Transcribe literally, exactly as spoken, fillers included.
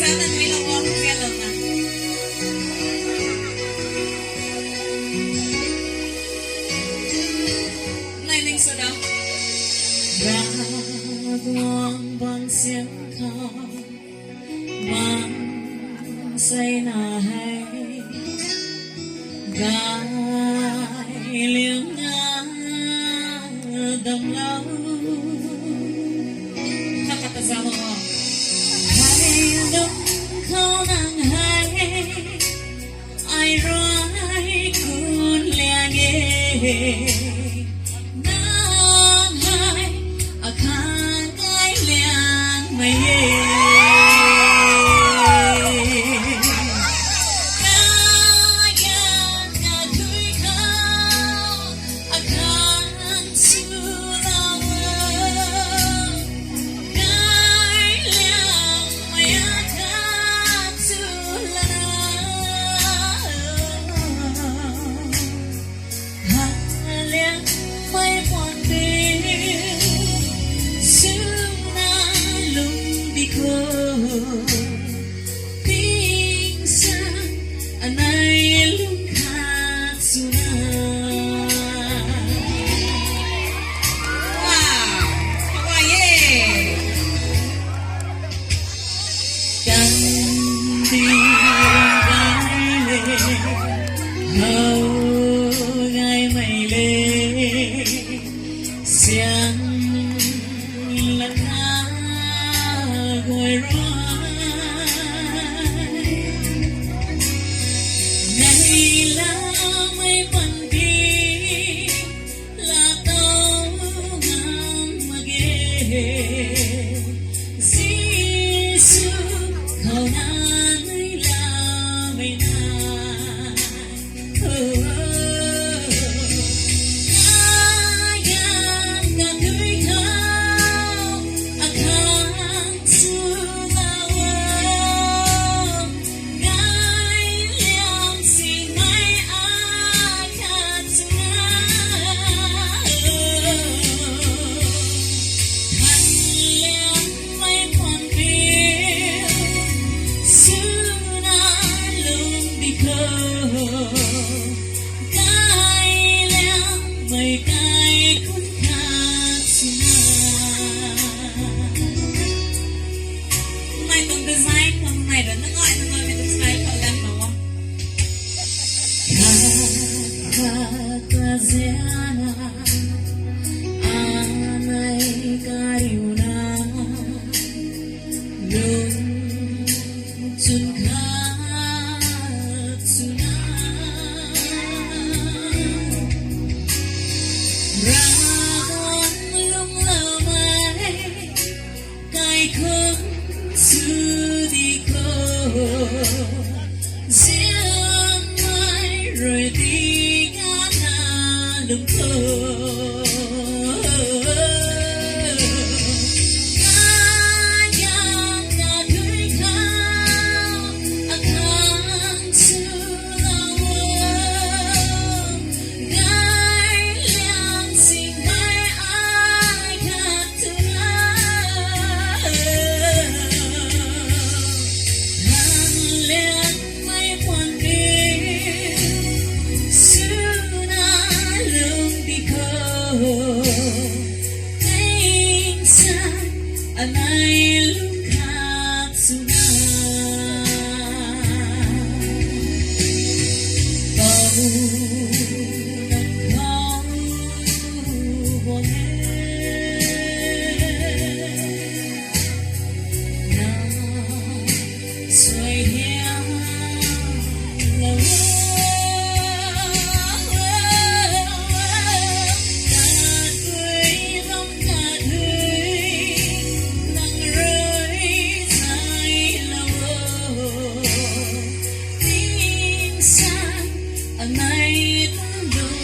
Sana nui lou wang khe lou na. Nai ning sa da. Ravguangc bang siam khou, bang sei na hei. Gay liang na damlou. Kha kata zalo. Hei lung khou nang hei, ai rui kun liang e. Nang hei, akhang kai liangmei e. Kaya kathui khou, akhang swlou o. Kai liangmei akhang swlou. Kha liangmei puan piu, swna lung di khou. Tingsaeng anei lung khat swna. Wow, kaw e. Kandih rui gay le, how gaymei le, siang lana guay rui. Neiloumei panty, laa tow ngam mak ge. Jisu, khou na neiloumei na. Oh, oh, oh. Kaya kathui khou, akhang swlou o. Kai liang singmei akhat swna. Kha liangmei puan piu, swna lung di khou. Kai liangmei kaikhun khat swna. Mei tuang design khou mei rui na ngai na ngaimei tuang style khou lam na o. Kha khat ta ziana, anei kariuna, lungchun khat swna. Ravguangc lungloumei kaikhun sw di khou, zianmei rui di kana lung khou. Kaya kathui khou, akhang swlou o. Kai liang singmei akhat swna. Kha liangmei puan piu, swna lung di khou. Tingsaeng anei lung khat swna. Pou nang khou guang e. Nang suaihiam lou o. Kathui ram kathui, nang rui sailou o. Tingsaeng anei tuang lung